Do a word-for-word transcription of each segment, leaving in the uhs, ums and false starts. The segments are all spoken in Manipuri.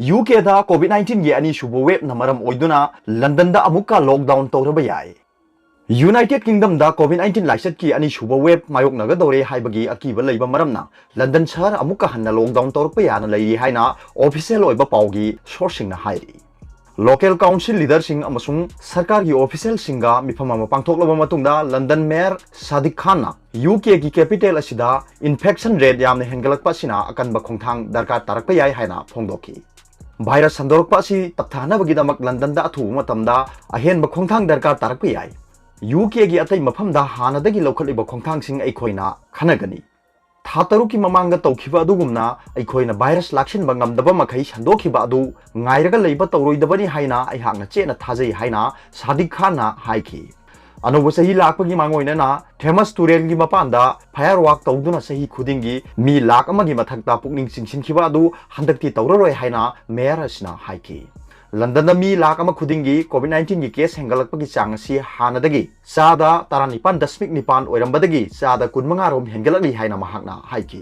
ꯌꯨ ꯀꯦꯗ ꯀꯣꯚꯤꯗ ꯅꯥꯏꯟꯇꯤꯟꯒꯤ ꯑꯅꯤꯁꯨꯕ ꯋꯦꯕꯅ ꯃꯔꯝ ꯑꯣꯏꯗꯨꯅ ꯂꯟꯗꯟꯗ ꯑꯃꯨꯛꯀ ꯂꯣꯛꯗꯥꯎꯟ ꯇꯧꯔꯕ ꯌꯥꯏ꯫ ꯌꯨꯅꯥꯏꯇꯦꯗ ꯀꯤꯡꯗꯝꯗ ꯀꯣꯚꯤꯗ ꯅꯥꯏꯟꯇꯤꯟ ꯂꯥꯏꯆꯠꯀꯤ ꯑꯅꯤꯁꯨꯕ ꯋꯦꯕ ꯃꯥꯌꯣꯛꯅꯒꯗꯧꯔꯦ ꯍꯥꯏꯕꯒꯤ ꯑꯀꯤꯕ ꯂꯩꯕ ꯃꯔꯝꯅ ꯂꯟꯗꯟ ꯁꯍꯔ ꯑꯃꯨꯛꯀ ꯍꯟꯅ ꯂꯣꯛꯗꯥꯎꯟ ꯇꯧꯔꯛꯄ ꯌꯥꯅ ꯂꯩꯔꯤ ꯍꯥꯏꯅ ꯑꯣꯐꯤꯁꯤꯌꯦꯜ ꯑꯣꯏꯕ ꯄꯥꯎꯒꯤ ꯁꯣꯔꯁꯁꯤꯡꯅ ꯍꯥꯏꯔꯤ꯫ ꯂꯣꯀꯦꯜ ꯀꯥꯎꯟꯁꯤꯜ ꯂꯤꯗꯔꯁꯤꯡ ꯑꯃꯁꯨꯡ ꯁꯔꯀꯥꯔꯒꯤ ꯑꯣꯐꯤꯁꯤꯌꯦꯜꯁꯤꯡꯒ ꯃꯤꯐꯝ ꯑꯃ ꯄꯥꯡꯊꯣꯛꯂꯕ ꯃꯇꯨꯡꯗ ꯂꯟꯗꯟ ꯃꯦꯌꯔ ꯁꯥꯗꯤꯛ ꯈꯥꯟꯅ ꯌꯨ ꯀꯦꯒꯤ ꯀꯦꯄꯤꯇꯦꯜ ꯑꯁꯤꯗ ꯏꯟꯐꯦꯛꯁꯟ ꯔꯦꯠ ꯌꯥꯝꯅ ꯍꯦꯟꯒꯠꯂꯛꯄ ꯑꯁꯤꯅ ꯑꯀꯟꯕ ꯈꯣꯡꯊꯥꯡ ꯗꯔꯀꯥꯔ ꯇꯥꯔꯛꯄ ꯌꯥꯏ ꯍꯥꯏꯅ ꯐꯣꯡꯗꯣꯛꯈꯤ꯫ ꯚꯥꯏꯔꯁ ꯁꯟꯗꯣꯔꯛꯄ ꯑꯁꯤ ꯇꯞꯊꯥꯅꯕꯒꯤꯗꯃꯛ ꯂꯟꯗꯟꯗ ꯑꯊꯨꯕ ꯃꯇꯝꯗ ꯑꯍꯦꯟꯕ ꯈꯣꯡꯊꯥꯡ ꯗꯔꯀꯥꯔ ꯇꯥꯔꯛꯄ ꯌꯥꯏ꯫ ꯌꯨ ꯀꯦꯒꯤ ꯑꯇꯩ ꯃꯐꯝꯗ ꯍꯥꯟꯅꯗꯒꯤ ꯂꯧꯈꯠꯂꯤꯕ ꯈꯣꯡꯊꯥꯡꯁꯤꯡ ꯑꯩꯈꯣꯏꯅ ꯈꯟꯅꯒꯅꯤ꯫ ꯊꯥ ꯇꯔꯨꯛꯀꯤ ꯃꯃꯥꯡꯗ ꯇꯧꯈꯤꯕ ꯑꯗꯨꯒꯨꯝꯅ ꯑꯩꯈꯣꯏꯅ ꯚꯥꯏꯔꯁ ꯂꯥꯛꯁꯤꯟꯕ ꯉꯝꯗꯕ ꯃꯈꯩ ꯁꯟꯗꯣꯛꯈꯤꯕ ꯑꯗꯨ ꯉꯥꯏꯔꯒ ꯂꯩꯕ ꯇꯧꯔꯣꯏꯗꯕꯅꯤ ꯍꯥꯏꯅ ꯑꯩꯍꯥꯛꯅ ꯆꯦꯠꯅ ꯊꯥꯖꯩ ꯍꯥꯏꯅ ꯁꯥꯗꯤꯛ ꯈꯥꯟꯅ ꯍꯥꯏꯈꯤ꯫ ꯑꯅꯧꯕ ꯆꯍꯤ ꯂꯥꯛꯄꯒꯤ ꯃꯥꯡꯑꯣꯏꯅꯅ ꯊꯦꯃꯁ ꯇꯨꯔꯦꯜꯒꯤ ꯃꯄꯥꯟꯗ ꯐꯥꯌꯔ ꯋꯥꯛ ꯇꯧꯗꯨꯅ ꯆꯍꯤ ꯈꯨꯗꯤꯡꯒꯤ ꯃꯤ ꯂꯥꯈ ꯑꯃꯒꯤ ꯃꯊꯛꯇ ꯄꯨꯛꯅꯤꯡ ꯆꯤꯡꯁꯤꯟꯈꯤꯕ ꯑꯗꯨ ꯍꯟꯗꯛꯇꯤ ꯇꯧꯔꯔꯣꯏ ꯍꯥꯏꯅ ꯃꯦꯌꯔ ꯑꯁꯤꯅ ꯍꯥꯏꯈꯤ꯫ ꯂꯟꯗꯟꯗ ꯃꯤ ꯂꯥꯈ ꯑꯃ ꯈꯨꯗꯤꯡꯒꯤ ꯀꯣꯚꯤꯗ ꯅꯥꯏꯟꯇꯤꯟꯒꯤ ꯀꯦꯁ ꯍꯦꯟꯒꯠꯂꯛꯄꯒꯤ ꯆꯥꯡ ꯑꯁꯤ ꯍꯥꯟꯅꯗꯒꯤ ꯆꯥꯗ ꯇꯔꯥꯅꯤꯄꯥꯟ ꯗꯁꯃꯤꯛ ꯅꯤꯄꯥꯟ ꯑꯣꯏꯔꯝꯕꯗꯒꯤ ꯆꯥꯗ ꯀꯨꯟꯃꯉꯥ ꯔꯣꯝ ꯍꯦꯟꯒꯠꯂꯛꯂꯤ ꯍꯥꯏꯅ ꯃꯍꯥꯛꯅ ꯍꯥꯏꯈꯤ꯫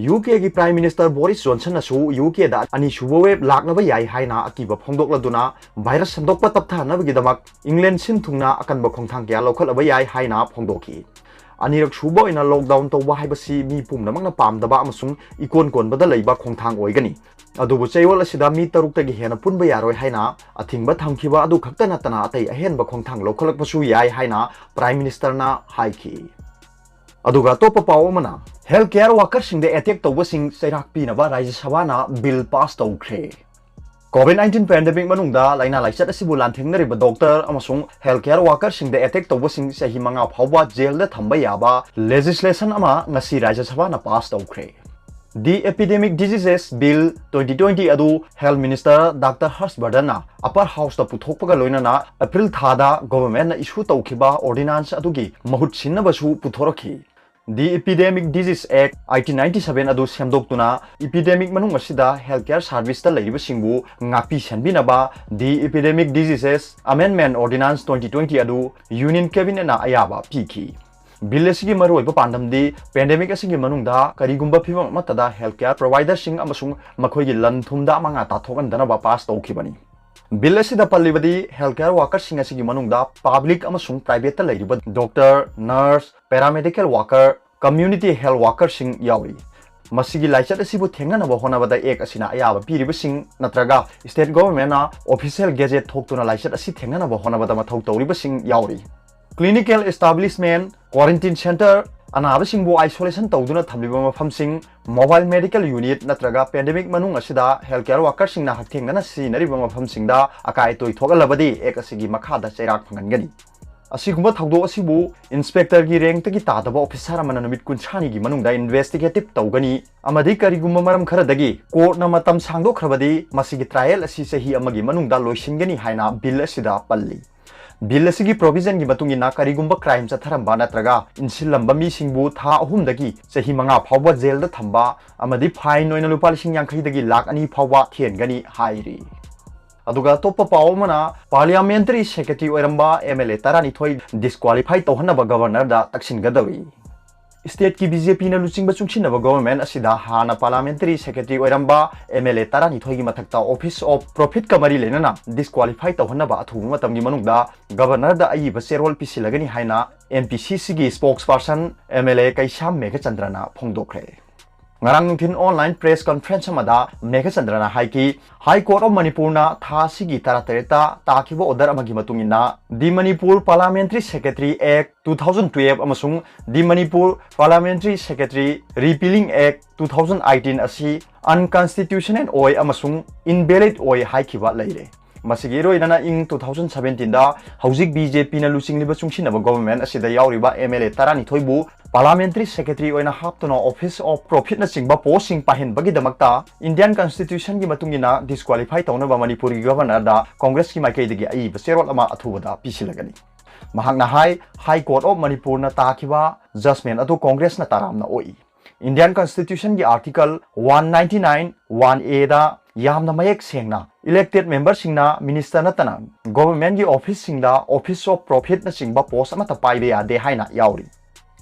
ꯌꯨ ꯀꯦꯒꯤ ꯄ꯭ꯔꯥꯏꯝ ꯃꯤꯅꯤꯁꯇꯔ ꯕꯣꯔꯤꯁ ꯖꯣꯟꯁꯟꯅꯁꯨ ꯌꯨ ꯀꯦꯗ ꯑꯅꯤꯁꯨꯕ ꯋꯦꯕ ꯂꯥꯛꯅꯕ ꯌꯥꯏ ꯍꯥꯏꯅ ꯑꯀꯤꯕ ꯐꯣꯡꯗꯣꯛꯂꯗꯨꯅ ꯚꯥꯏꯔꯁ ꯁꯟꯗꯣꯛꯄ ꯇꯞꯊꯅꯕꯒꯤꯗꯃꯛ ꯏꯪꯂꯦꯟ ꯁꯤꯟ ꯊꯨꯡꯅ ꯑꯀꯟꯕ ꯈꯣꯡꯊꯥꯡ ꯀꯌꯥ ꯂꯧꯈꯠꯂꯕ ꯌꯥꯏ ꯍꯥꯏꯅ ꯐꯣꯡꯗꯣꯛꯈꯤ꯫ ꯑꯅꯤꯔꯛ ꯁꯨꯕ ꯑꯣꯏꯅ ꯂꯣꯛꯗꯥꯎꯟ ꯇꯧꯕ ꯍꯥꯏꯕꯁꯤ ꯃꯤ ꯄꯨꯝꯅꯃꯛꯅ ꯄꯥꯝꯗꯕ ꯑꯃꯁꯨꯡ ꯏꯀꯣꯟ ꯀꯣꯟꯕꯗ ꯂꯩꯕ ꯈꯣꯡꯊꯥꯡ ꯑꯣꯏꯒꯅꯤ꯫ ꯑꯗꯨꯕꯨ ꯆꯌꯣꯜ ꯑꯁꯤꯗ ꯃꯤ ꯇꯔꯨꯛꯇꯒꯤ ꯍꯦꯟꯅ ꯄꯨꯟꯕ ꯌꯥꯔꯣꯏ ꯍꯥꯏꯅ ꯑꯊꯤꯡꯕ ꯊꯝꯈꯤꯕ ꯑꯗꯨ ꯈꯛꯇ ꯅꯠꯇꯅ ꯑꯇꯩ ꯑꯍꯦꯟꯕ ꯈꯣꯡꯊꯥꯡ ꯂꯧꯈꯠꯂꯛꯄꯁꯨ ꯌꯥꯏ ꯍꯥꯏꯅ ꯄ꯭ꯔꯥꯏꯝ ꯃꯤꯅꯤꯁꯇꯔꯅ ꯍꯥꯏꯈꯤ꯫ ꯑꯗꯨꯒ ꯑꯇꯣꯞꯄ ꯄꯥꯎ ꯑꯃꯅ, ꯍꯦꯜꯊ ꯀꯦꯌꯔ ꯋꯥꯀꯔꯁꯤꯡꯗ ꯑꯦꯇꯦꯛ ꯇꯧꯕꯁꯤꯡ ꯆꯩꯔꯥꯛ ꯄꯤꯅꯕ ꯔꯥꯖ꯭ꯌ ꯁꯚꯥꯅ ꯕꯤꯜ ꯄꯥꯁ ꯇꯧꯈ꯭ꯔꯦ꯫ ꯀꯣꯚꯤꯗ ꯅꯥꯏꯟꯇꯤꯟ ꯄꯦꯟꯗꯦꯃꯤꯛ ꯃꯅꯨꯡꯗ ꯂꯥꯏꯅꯥ ꯂꯥꯏꯆꯠ ꯑꯁꯤꯕꯨ ꯂꯥꯟꯊꯦꯡꯅꯔꯤꯕ ꯗꯣꯛꯇꯔ ꯑꯃꯁꯨꯡ ꯍꯦꯜꯊ ꯀꯦꯌꯔ ꯋꯥꯀꯔꯁꯤꯡꯗ ꯑꯦꯇꯦꯛ ꯇꯧꯕꯁꯤꯡ ꯆꯍꯤ ꯃꯉꯥ ꯐꯥꯎꯕ ꯖꯦꯜꯗ ꯊꯝꯕ ꯌꯥꯕ ꯂꯦꯖꯤꯁꯂꯦꯁꯟ ꯑꯃ ꯉꯁꯤ ꯔꯥꯖ꯭ꯌ ꯁꯚꯥꯅ ꯄꯥꯁ ꯇꯧꯈ꯭ꯔꯦ꯫ The Epidemic Diseases Bill twenty twenty ꯑꯗꯨ ꯍꯦꯜꯊ ꯃꯤꯅꯤꯁꯇꯔ ꯗꯥꯛꯇꯔ ꯍꯔꯁ ꯕꯔꯗꯟꯅ ꯑꯄꯔ ꯍꯥꯎꯁꯇ ꯄꯨꯊꯣꯛꯄꯒ ꯂꯣꯏꯅꯅ ꯑꯦꯄ꯭ꯔꯤꯜ ꯊꯥꯗ ꯒꯣꯚꯔꯟꯃꯦꯟꯠꯅ ꯏꯁꯨ ꯇꯧꯈꯤꯕ ꯑꯣꯔꯗꯤꯅꯥꯟꯁ ꯑꯗꯨꯒꯤ ꯃꯍꯨꯠ ꯁꯤꯟꯅꯕꯁꯨ ꯄꯨꯊꯣꯔꯛꯈꯤ꯫ The Epidemic Disease Act eighteen ninety seven ꯑꯗꯨ ꯁꯦꯝꯗꯣꯛꯇꯨꯅ ꯏꯄꯤꯗꯦꯃꯤꯛ ꯃꯅꯨꯡ ꯑꯁꯤꯗ ꯍꯦꯜꯊ ꯀꯦꯌꯔ ꯁꯥꯔꯚꯤꯁꯇ ꯂꯩꯔꯤꯕꯁꯤꯡꯕꯨ ꯉꯥꯛꯄꯤ ꯁꯦꯟꯕꯤꯅꯕ The Epidemic Diseases Amendment Ordinance twenty twenty ꯑꯗꯨ ꯌꯨꯅꯤꯌꯟ ꯀꯦꯕꯤꯅꯦꯠꯅ ꯑꯌꯥꯕ ꯄꯤꯈꯤ꯫ Bill ꯑꯁꯤꯒꯤ ꯃꯔꯨꯑꯣꯏꯕ ꯄꯥꯟꯗꯝꯗꯤ pandemic ꯑꯁꯤꯒꯤ ꯃꯅꯨꯡꯗ ꯀꯔꯤꯒꯨꯝꯕ ꯐꯤꯚꯝ ꯑꯃꯠꯇꯗ health care providerꯁꯤꯡ ꯑꯃꯁꯨꯡ ꯃꯈꯣꯏꯒꯤ ꯂꯟ ꯊꯨꯝꯗ ꯑꯃꯥꯡ ꯑꯇꯥ ꯊꯣꯛꯍꯟꯗꯅꯕ pass ꯇꯧꯈꯤꯕꯅꯤ꯫ Bill ꯑꯁꯤꯗ ꯄꯜꯂꯤꯕꯗꯤ health care workerꯁꯤꯡ ꯑꯁꯤꯒꯤ ꯃꯅꯨꯡꯗ public ꯑꯃꯁꯨꯡ privateꯇ ꯂꯩꯔꯤꯕ doctor, nurse, paramedical worker, community health workerꯁꯤꯡ ꯌꯥꯎꯔꯤ꯫ ꯃꯁꯤꯒꯤ ꯂꯥꯏꯆꯠ ꯑꯁꯤꯕꯨ ꯊꯦꯡꯅꯅꯕ ꯍꯣꯠꯅꯕꯗ Act ꯑꯁꯤꯅ ꯑꯌꯥꯕ ꯄꯤꯔꯤꯕꯁꯤꯡ ꯅꯠꯇ꯭ꯔꯒ state governmentꯅ official gazette ꯊꯣꯛꯇꯨꯅ ꯂꯥꯏꯆꯠ ꯑꯁꯤ ꯊꯦꯡꯅꯅꯕ ꯍꯣꯠꯅꯕꯗ ꯃꯊꯧ ꯇꯧꯔꯤꯕꯁꯤꯡ ꯌꯥꯎꯔꯤ꯫ Clinical establishment, quarantine centre, ꯑꯅꯥꯕꯁꯤꯡꯕꯨ isolation ꯇꯧꯗꯨꯅ ꯊꯝꯂꯤꯕ ꯃꯐꯝꯁꯤꯡ, mobile medical unit ꯅꯠꯇ꯭ꯔꯒ pandemic ꯃꯅꯨꯡ ꯑꯁꯤꯗ health care workerꯁꯤꯡꯅ ꯍꯛꯊꯦꯡꯅꯅ ꯁꯤꯖꯤꯟꯅꯔꯤꯕ ꯃꯐꯝꯁꯤꯡꯗ ꯑꯀꯥꯏ ꯑꯇꯣꯏ ꯊꯣꯛꯍꯜꯂꯕꯗꯤ Act ꯑꯁꯤꯒꯤ ꯃꯈꯥꯗ ꯆꯩꯔꯥꯛ ꯐꯪꯍꯟꯒꯅꯤ꯫ ꯑꯁꯤꯒꯨꯝꯕ ꯊꯧꯗꯣꯛ ꯑꯁꯤꯕꯨ inspectorꯒꯤ rankꯇꯒꯤ ꯇꯥꯗꯕ officer ꯑꯃꯅ ꯅꯨꯃꯤꯠ ꯀꯨꯟꯊ꯭ꯔꯥꯅꯤꯒꯤ ꯃꯅꯨꯡꯗ investigative ꯇꯧꯒꯅꯤ ꯑꯃꯗꯤ ꯀꯔꯤꯒꯨꯝꯕ ꯃꯔꯝ ꯈꯔꯗꯒꯤ courtꯅ ꯃꯇꯝ ꯁꯥꯡꯗꯣꯛꯈ꯭ꯔꯕꯗꯤ ꯃꯁꯤꯒꯤ trial ꯑꯁꯤ ꯆꯍꯤ ꯑꯃꯒꯤ ꯃꯅꯨꯡꯗ ꯂꯣꯏꯁꯤꯟꯒꯅꯤ ꯍꯥꯏꯅ bill ꯑꯁꯤꯗ ꯄꯜꯂꯤ꯫ Bill ꯑꯁꯤꯒꯤ provisionꯒꯤ ꯃꯇꯨꯡ ꯏꯟꯅ ꯀꯔꯤꯒꯨꯝꯕ crime ꯆꯠꯊꯔꯝꯕ ꯅꯠꯇ꯭ꯔꯒ ꯏꯟꯁꯤꯜꯂꯝꯕ ꯃꯤꯁꯤꯡꯕꯨ ꯊꯥ ꯑꯍꯨꯝꯗꯒꯤ ꯆꯍꯤ ꯃꯉꯥ ꯐꯥꯎꯕ jailꯗ ꯊꯝꯕ ꯑꯃꯗꯤ fine ꯑꯣꯏꯅ ꯂꯨꯄꯥ ꯂꯤꯁꯤꯡ ꯌꯥꯡꯈꯩꯗꯒꯤ ꯂꯥꯈ ꯑꯅꯤ ꯐꯥꯎꯕ ꯊꯤꯍꯟꯒꯅꯤ ꯍꯥꯏꯔꯤ꯫ ꯑꯗꯨꯒ ꯑꯇꯣꯞꯄ ꯄꯥꯎ ꯑꯃꯅ, parliamentary secretary ꯑꯣꯏꯔꯝꯕ MLA ꯇꯔꯥꯅꯤꯊꯣꯏ disqualify ꯇꯧꯍꯟꯅꯕ governorꯗ ꯇꯛꯁꯤꯟꯒꯗꯧꯔꯤ꯫ Stateꯀꯤ BJPꯅ ꯂꯨꯆꯤꯡꯕ ꯆꯨꯡꯁꯤꯟꯅꯕ government ꯑꯁꯤꯗ ꯍꯥꯟꯅ parliamentary secretary ꯑꯣꯏꯔꯝꯕ MLA ꯇꯔꯥꯅꯤꯊꯣꯏꯒꯤ ꯃꯊꯛꯇ office of profitꯀ ꯃꯔꯤ ꯂꯩꯅꯅ disqualify ꯇꯧꯍꯟꯅꯕ ꯑꯊꯨꯕ ꯃꯇꯝꯒꯤ ꯃꯅꯨꯡꯗ governorꯗ ꯑꯏꯕ ꯆꯦꯔꯣꯜ ꯄꯤꯁꯤꯜꯂꯒꯅꯤ ꯍꯥꯏꯅ MPCCꯒꯤ spokesperson MLA ꯀꯩꯁꯥꯝ ꯃꯦꯘꯆꯟꯗ꯭ꯔꯅ ꯐꯣꯡꯗꯣꯛꯈ꯭ꯔꯦ꯫ ꯉꯔꯥꯡ ꯅꯨꯡꯊꯤꯜ online press conference ꯑꯃꯗ ꯃꯦꯘꯆꯟꯗ꯭ꯔꯅ ꯍꯥꯏꯈꯤ, High Court of ꯃꯅꯤꯄꯨꯔꯅ ꯊꯥ ꯑꯁꯤꯒꯤ ꯇꯔꯥꯇꯔꯦꯠꯇ ꯇꯥꯈꯤꯕ order ꯑꯃꯒꯤ ꯃꯇꯨꯡ ꯏꯟꯅ The Manipur Parliamentary Secretary Act two thousand twelve ꯑꯃꯁꯨꯡ The Manipur Parliamentary Secretary Repealing Act two thousand eighteen ꯑꯁꯤ unconstitutional ꯑꯣꯏ ꯑꯃꯁꯨꯡ invalid ꯑꯣꯏ ꯍꯥꯏꯈꯤꯕ ꯂꯩꯔꯦ꯫ ꯃꯁꯤꯒꯤ ꯏꯔꯣꯏꯅꯅ ꯏꯪ two thousand seventeenꯗ ꯍꯧꯖꯤꯛ BJPꯅ ꯂꯨꯆꯤꯡꯂꯤꯕ ꯆꯨꯡꯁꯤꯟꯅꯕ government ꯑꯁꯤꯗ ꯌꯥꯎꯔꯤꯕ MLA ꯇꯔꯥꯅꯤꯊꯣꯏꯕꯨ parliamentary secretary ꯑꯣꯏꯅ ꯍꯥꯞꯇꯨꯅ office of profitꯅꯆꯤꯡꯕ postꯁꯤꯡ ꯄꯥꯏꯍꯟꯕꯒꯤꯗꯃꯛꯇ Indian Constitutionꯒꯤ ꯃꯇꯨꯡ ꯏꯟꯅ disqualify ꯇꯧꯅꯕ ꯃꯅꯤꯄꯨꯔꯒꯤ governorꯗ Congressꯀꯤ ꯃꯥꯏꯀꯩꯗꯒꯤ ꯑꯏꯕ ꯆꯦꯔꯣꯜ ꯑꯃ ꯑꯊꯨꯕꯗ ꯄꯤꯁꯤꯜꯂꯒꯅꯤ꯫ ꯃꯍꯥꯛꯅ ꯍꯥꯏ, High Court of ꯃꯅꯤꯄꯨꯔꯅ ꯇꯥꯈꯤꯕ judgment ꯑꯗꯨ Congressꯅ ꯇꯔꯥꯝꯅ ꯑꯣꯛꯏ꯫ Indian Constitutionꯒꯤ article one ninety nine one Aꯗ ꯌꯥꯝꯅ ꯃꯌꯦꯛ ꯁꯦꯡꯅ elected memberꯁꯤꯡꯅ minister ꯅꯠꯇꯅ governmentꯀꯤ officeꯁꯤꯡꯗ office of profitꯅꯆꯤꯡꯕ post ꯑꯃꯠꯇ ꯄꯥꯏꯕ ꯌꯥꯗꯦ ꯍꯥꯏꯅ ꯌꯥꯎꯔꯤ꯫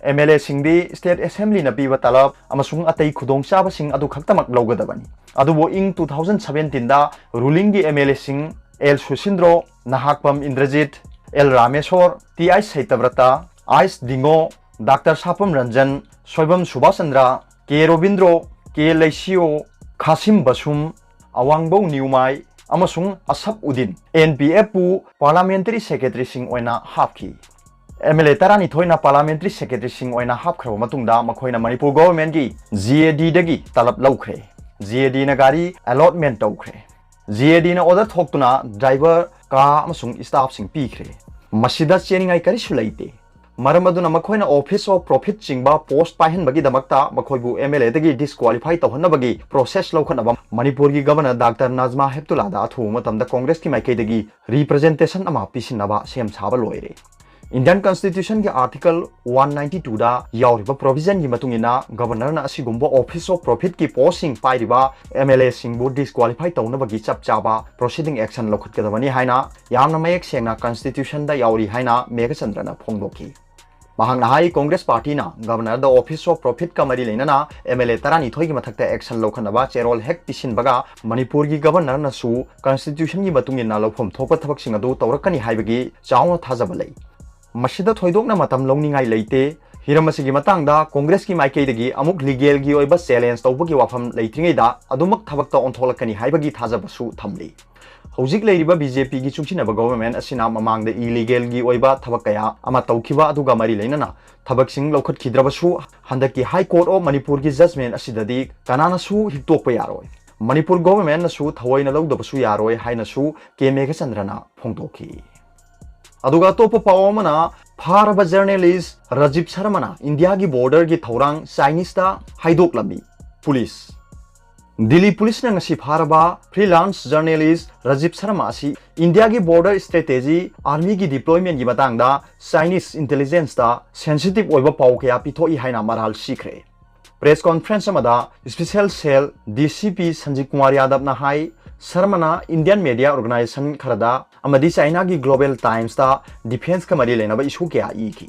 MLAꯁꯤꯡꯗꯤ State Assemblyꯅ ꯄꯤꯕ ꯇꯂꯕ ꯑꯃꯁꯨꯡ ꯑꯇꯩ ꯈꯨꯗꯣꯡꯆꯥꯕꯁꯤꯡ ꯑꯗꯨ ꯈꯛꯇꯃꯛ ꯂꯧꯒꯗꯕꯅꯤ꯫ ꯑꯗꯨꯕꯨ ꯏꯪ two thousand seventeenꯗ rulingꯒꯤ MLAꯁꯤꯡ ꯑꯦꯜ ꯁꯨꯁꯤꯟꯗ꯭ꯔꯣ, ꯅꯍꯥꯛꯄꯝ Indrajit, L Rameshwor, T I ꯁꯩꯇꯕ꯭ꯔꯇ, ꯑꯥꯏꯁ ꯗꯤꯡꯉꯣ, ꯗꯥꯛꯇꯔ ꯁꯥꯄꯝ ꯔꯟꯖꯟ, ꯁꯣꯏꯕꯝ ꯁꯨꯕꯥꯁ ꯆꯟꯗ꯭ꯔ, ꯀꯦ ꯔꯣꯕꯤꯟꯗ꯭ꯔꯣ, ꯀꯦ ꯂꯩꯁꯤꯌꯣ, ꯈꯥꯁꯤꯝ ꯕꯁꯨꯝ, ꯑꯋꯥꯡꯕꯧ ꯅ꯭ꯌꯨꯃꯥꯏ ꯑꯃꯁꯨꯡ ꯑꯁꯐ ꯎꯗꯤꯟ, NPFꯄꯨ Parliamentary Secretaryꯁꯤꯡ ꯑꯣꯏꯅ ꯍꯥꯞꯈꯤ꯫ MLA ꯇꯔꯥꯅꯤꯊꯣꯏꯅ Parliamentary Secretaryꯁꯤꯡ ꯑꯣꯏꯅ ꯍꯥꯞꯈ꯭ꯔꯕ ꯃꯇꯨꯡꯗ ꯃꯈꯣꯏꯅ ꯃꯅꯤꯄꯨꯔ governmentꯀꯤ GADꯗꯒꯤ ꯇꯂꯕ ꯂꯧꯈ꯭ꯔꯦ꯫ GADꯅ ꯒꯥꯔꯤ allotment ꯇꯧꯈ꯭ꯔꯦ꯫ GADꯅ order ꯊꯣꯛꯇꯨꯅ driver, car ꯑꯃꯁꯨꯡ staffꯁꯤꯡ ꯄꯤꯈ꯭ꯔꯦ꯫ ꯃꯁꯤꯗ ꯆꯦꯅꯤꯡꯉꯥꯏ ꯀꯔꯤꯁꯨ ꯂꯩꯇꯦ꯫ ꯃꯔꯝ ꯑꯗꯨꯅ ꯃꯈꯣꯏꯅ office of profit ꯆꯤꯡꯕ post ꯄꯥꯏꯍꯟꯕꯒꯤꯗꯃꯛꯇ ꯃꯈꯣꯏꯕꯨ MLAꯗꯒꯤ disqualify ꯇꯧꯍꯟꯅꯕꯒꯤ process ꯂꯧꯈꯠꯅꯕ ꯃꯅꯤꯄꯨꯔꯒꯤ Governor ꯗꯥꯛꯇꯔ ꯅꯖꯃꯥ ꯍꯦꯞꯇꯨꯂꯥꯗ ꯑꯊꯨꯕ ꯃꯇꯝꯗ Congressꯀꯤ ꯃꯥꯏꯀꯩꯗꯒꯤ representation ꯑꯃ ꯄꯤꯁꯤꯟꯅꯕ ꯁꯦꯝ ꯁꯥꯕ ꯂꯣꯏꯔꯦ꯫ Indian Constitutionꯒꯤ Article one ninety twoꯗ ꯌꯥꯎꯔꯤꯕ provisionꯒꯤ ꯃꯇꯨꯡ ꯏꯟꯅ Governorꯅ ꯑꯁꯤꯒꯨꯝꯕ office of profitꯀꯤ postꯁꯤꯡ ꯄꯥꯏꯔꯤꯕ MLAꯁꯤꯡꯕꯨ disqualify ꯇꯧꯅꯕꯒꯤ ꯆꯞ ꯆꯥꯕ proceeding action ꯂꯧꯈꯠꯀꯗꯕꯅꯤ ꯍꯥꯏꯅ ꯌꯥꯝꯅ ꯃꯌꯦꯛ ꯁꯦꯡꯅ Constitutionꯗ ꯌꯥꯎꯔꯤ ꯍꯥꯏꯅ ꯃꯦꯘꯆꯟꯗ꯭ꯔꯅ ꯐꯣꯡꯗꯣꯛꯈꯤ꯫ ꯃꯍꯥꯛꯅ ꯍꯥꯏ, Congress partyꯅ Governorꯗ office of profitꯀ ꯃꯔꯤ ꯂꯩꯅꯅ MLA ꯇꯔꯥꯅꯤꯊꯣꯏꯒꯤ ꯃꯊꯛꯇ action ꯂꯧꯈꯠꯅꯕ ꯆꯦꯔꯣꯜ ꯍꯦꯛ ꯄꯤꯁꯤꯟꯕꯒ ꯃꯅꯤꯄꯨꯔꯒꯤ Governorꯅꯁꯨ Constitutionꯒꯤ ꯃꯇꯨꯡ ꯏꯟꯅ ꯂꯧꯐꯝ ꯊꯣꯛꯄ ꯊꯕꯛꯁꯤꯡ ꯑꯗꯨ ꯇꯧꯔꯛꯀꯅꯤ ꯍꯥꯏꯕꯒꯤ ꯆꯥꯎꯅ ꯊꯥꯖꯕ ꯂꯩ꯫ ꯃꯁꯤꯗ ꯊꯣꯏꯗꯣꯛꯅ ꯃꯇꯝ ꯂꯧꯅꯤꯡꯉꯥꯏ ꯂꯩꯇꯦ꯫ ꯍꯤꯔꯝ ꯑꯁꯤꯒꯤ ꯃꯇꯥꯡꯗ Congressꯀꯤ ꯃꯥꯏꯀꯩꯗꯒꯤ ꯑꯃꯨꯛ legalꯒꯤ ꯑꯣꯏꯕ challenge ꯇꯧꯕꯒꯤ ꯋꯥꯐꯝ ꯂꯩꯇ꯭ꯔꯤꯉꯩꯗ ꯑꯗꯨꯃꯛ ꯊꯕꯛꯇ ꯑꯣꯟꯊꯣꯛꯂꯛꯀꯅꯤ ꯍꯥꯏꯕꯒꯤ ꯊꯥꯖꯕꯁꯨ ꯊꯝꯂꯤ꯫ ꯍꯧꯖꯤꯛ ꯂꯩꯔꯤꯕ BJPꯒꯤ ꯆꯨꯡꯁꯤꯟꯅꯕ government ꯑꯁꯤꯅ ꯃꯃꯥꯡꯗ illegalꯒꯤ ꯑꯣꯏꯕ ꯊꯕꯛ ꯀꯌꯥ ꯑꯃ ꯇꯧꯈꯤꯕ ꯑꯗꯨꯒ ꯃꯔꯤ ꯂꯩꯅꯅ ꯊꯕꯛꯁꯤꯡ ꯂꯧꯈꯠꯈꯤꯗ꯭ꯔꯕꯁꯨ ꯍꯟꯗꯛꯀꯤ High Court of ꯃꯅꯤꯄꯨꯔꯒꯤ judgment ꯑꯁꯤꯗꯗꯤ ꯀꯅꯥꯅꯁꯨ ꯍꯤꯛꯇꯣꯛꯄ ꯌꯥꯔꯣꯏ꯫ ꯃꯅꯤꯄꯨꯔ governmentꯅꯁꯨ ꯊꯑꯣꯏꯅ ꯂꯧꯗꯕꯁꯨ ꯌꯥꯔꯣꯏ ꯍꯥꯏꯅꯁꯨ ꯀꯦ ꯃꯦꯘꯆꯟꯗ꯭ꯔꯅ ꯐꯣꯡꯗꯣꯛꯈꯤ꯫ ꯑꯗꯨꯒ ꯑꯇꯣꯞꯄ ꯄꯥꯎ ꯑꯃꯅ, ꯐꯥꯔꯕ journalist ꯔꯥꯖꯤꯕ ꯁꯔꯃꯅ ꯏꯟꯗꯤꯌꯥꯒꯤ borderꯒꯤ ꯊꯧꯔꯥꯡ Chineseꯇ ꯍꯥꯏꯗꯣꯛꯂꯝꯃꯤ꯫ ꯄꯨꯂꯤꯁ꯫ ꯗꯤꯜꯂꯤ ꯄꯨꯂꯤꯁꯅ ꯉꯁꯤ ꯐꯥꯔꯕ freelance journalist ꯔꯥꯖꯤꯕ ꯁꯔꯃ ꯑꯁꯤ ꯏꯟꯗꯤꯌꯥꯒꯤ border strategy, armyꯒꯤ deploymentꯀꯤ ꯃꯇꯥꯡꯗ Chinese intelligenceꯇ sensitive ꯑꯣꯏꯕ ꯄꯥꯎ ꯀꯌꯥ ꯄꯤꯊꯣꯛꯏ ꯍꯥꯏꯅ ꯃꯔꯥꯜ ꯁꯤꯈ꯭ꯔꯦ꯫ Press conference ꯑꯃꯗ special cell DCP ꯁꯟꯖꯤꯕ ꯀꯨꯃꯥꯔ ꯌꯥꯗꯕꯅ ꯍꯥꯏ, ꯁꯔꯃꯅ Indian media organization ꯈꯔꯗ ꯑꯃꯗꯤ ꯆꯥꯏꯅꯥꯒꯤ Global Timesꯇ defenceꯀ ꯃꯔꯤ ꯂꯩꯅꯕ issue ꯀꯌꯥ ꯏꯈꯤ꯫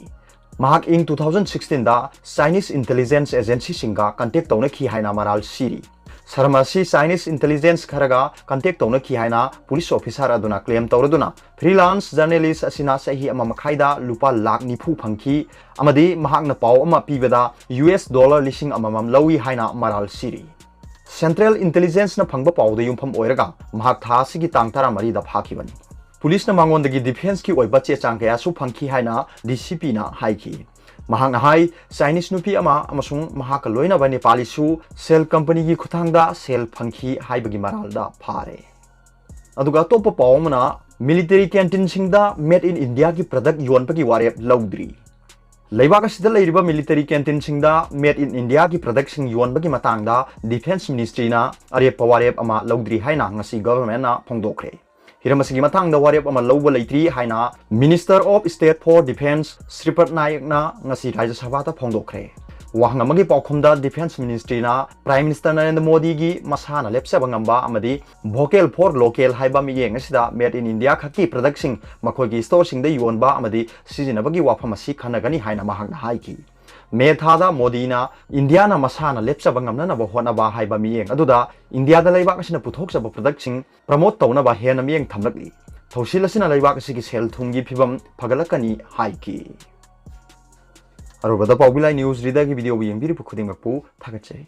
ꯃꯍꯥꯛ ꯏꯪ two thousand sixteen ꯗ Chinese intelligence agency ꯁꯤꯡꯒ contact ꯇꯧꯅꯈꯤ ꯍꯥꯏꯅ ꯃꯔꯥꯜ ꯁꯤꯔꯤ꯫ ꯁꯔꯃ ꯑꯁꯤ Chinese intelligence ꯈꯔꯒ contact ꯇꯧꯅꯈꯤ ꯍꯥꯏꯅ police officer ꯑꯗꯨꯅ claim ꯇꯧꯔꯗꯨꯅ, freelance journalist ꯑꯁꯤꯅ ꯆꯍꯤ ꯑꯃ ꯃꯈꯥꯏꯗ ꯂꯨꯄꯥ ꯂꯥꯈ ꯅꯤꯐꯨ ꯐꯪꯈꯤ ꯑꯃꯗꯤ ꯃꯍꯥꯛꯅ ꯄꯥꯎ ꯑꯃ ꯄꯤꯕꯗ U S dollar ꯂꯤꯁꯤꯡ ꯑꯃꯃꯝ ꯂꯧꯏ ꯍꯥꯏꯅ ꯃꯔꯥꯜ ꯁꯤꯔꯤ꯫ Central intelligence ꯅ ꯐꯪꯕ ꯄꯥꯎꯗ ꯌꯨꯝꯐꯝ ꯑꯣꯏꯔꯒ ꯃꯍꯥꯛ ꯊꯥ ꯑꯁꯤꯒꯤ ꯇꯥꯡ ꯇꯔꯥꯃꯔꯤꯗ ꯐꯥꯈꯤꯕꯅꯤ꯫ Police ꯅ ꯃꯉꯣꯟꯗꯒꯤ defense ꯀꯤ ꯑꯣꯏꯕ ꯆꯦ ꯆꯥꯡ ꯀꯌꯥꯁꯨ ꯐꯪꯈꯤ ꯍꯥꯏꯅ D C P ꯅ ꯍꯥꯏꯈꯤ꯫ ꯃꯍꯥꯛꯅ ꯍꯥꯏ, Chinese ꯅꯨꯄꯤ ꯑꯃ ꯑꯃꯁꯨꯡ ꯃꯍꯥꯛꯀ ꯂꯣꯏꯅꯕ ꯅꯦꯄꯥꯂꯤꯁꯨ shell company ꯒꯤ ꯈꯨꯠꯊꯥꯡꯗ ꯁꯦꯜ ꯐꯪꯈꯤ ꯍꯥꯏꯕꯒꯤ ꯃꯔꯥꯜꯗ ꯐꯥꯔꯦ꯫ ꯑꯗꯨꯒ ꯑꯇꯣꯞꯄ ꯄꯥꯎ ꯑꯃꯅ, military canteen ꯁꯤꯡꯗ made in India ꯒꯤ product ꯌꯣꯟꯕꯒꯤ ꯋꯥꯔꯦꯞ ꯂꯧꯗ꯭ꯔꯤ꯫ ꯂꯩꯕꯥꯛ ꯑꯁꯤꯗ ꯂꯩꯔꯤꯕ military canteen ꯁꯤꯡꯗ made in India ꯒꯤ product ꯁꯤꯡ ꯌꯣꯟꯕꯒꯤ ꯃꯇꯥꯡꯗ Defense Ministry ꯅ ꯑꯔꯦꯞꯄ ꯋꯥꯔꯦꯞ ꯑꯃ ꯂꯧꯗ꯭ꯔꯤ ꯍꯥꯏꯅ ꯉꯁꯤ government ꯅ ꯐꯣꯡꯗꯣꯛꯈ꯭ꯔꯦ꯫ ꯍꯤꯔꯝ ꯑꯁꯤꯒꯤ ꯃꯇꯥꯡꯗ ꯋꯥꯔꯦꯞ ꯑꯃ ꯂꯧꯕ ꯂꯩꯇ꯭ꯔꯤ ꯍꯥꯏꯅ Minister of State for Defense ꯁ꯭ꯔꯤꯄꯗ ꯅꯥꯌꯛꯅ ꯉꯁꯤ ꯔꯥꯖ꯭ꯌ ꯁꯚꯥꯗ ꯐꯣꯡꯗꯣꯛꯈ꯭ꯔꯦ꯫ ꯋꯥꯍꯪ ꯑꯃꯒꯤ ꯄꯥꯎꯈꯨꯝꯗ Defense Ministry ꯅ Prime Minister ꯅꯔꯦꯟꯗ꯭ꯔ ꯃꯣꯗꯤꯒꯤ ꯃꯁꯥꯅ ꯂꯦꯞꯆꯕ ꯉꯝꯕ ꯑꯃꯗꯤ Vocal for Local ꯍꯥꯏꯕ ꯃꯤꯠꯌꯦꯡ ꯑꯁꯤꯗ made in India ꯈꯛꯀꯤ product ꯁꯤꯡ ꯃꯈꯣꯏꯒꯤ store ꯁꯤꯡꯗ ꯌꯣꯟꯕ ꯑꯃꯗꯤ ꯁꯤꯖꯤꯟꯅꯕꯒꯤ ꯋꯥꯐꯝ ꯑꯁꯤ ꯈꯟꯅꯒꯅꯤ ꯍꯥꯏꯅ ꯃꯍꯥꯛꯅ ꯍꯥꯏꯈꯤ꯫ ꯃꯦ ꯊꯥꯗ ꯃꯣꯗꯤꯅ ꯏꯟꯗꯤꯌꯥꯅ ꯃꯁꯥꯅ ꯂꯦꯞꯆꯕ ꯉꯝꯅꯅꯕ ꯍꯣꯠꯅꯕ ꯍꯥꯏꯕ ꯃꯤꯠꯌꯦꯡ ꯑꯗꯨꯗ ꯏꯟꯗꯤꯌꯥꯗ ꯂꯩꯕꯥꯛ ꯑꯁꯤꯅ ꯄꯨꯊꯣꯛꯆꯕ product ꯁꯤꯡ promote ꯇꯧꯅꯕ ꯍꯦꯟꯅ ꯃꯤꯠꯌꯦꯡ ꯊꯝꯂꯛꯂꯤ꯫ ꯊꯧꯁꯤꯜ ꯑꯁꯤꯅ ꯂꯩꯕꯥꯛ ꯑꯁꯤꯒꯤ ꯁꯦꯜ ꯊꯨꯝꯒꯤ ꯐꯤꯕꯝ ꯐꯒꯠꯂꯛꯀꯅꯤ ꯍꯥꯏꯈꯤ꯫ ꯑꯔꯣꯏꯕꯗ ꯄꯥꯎꯕꯤ ꯂꯥꯏ news reader ꯒꯤ video ꯕꯨ ꯌꯦꯡꯕꯤꯔꯤꯕ ꯈꯨꯗꯤꯡꯃꯛꯄꯨ ꯊꯥꯒꯠꯆꯔꯤ꯫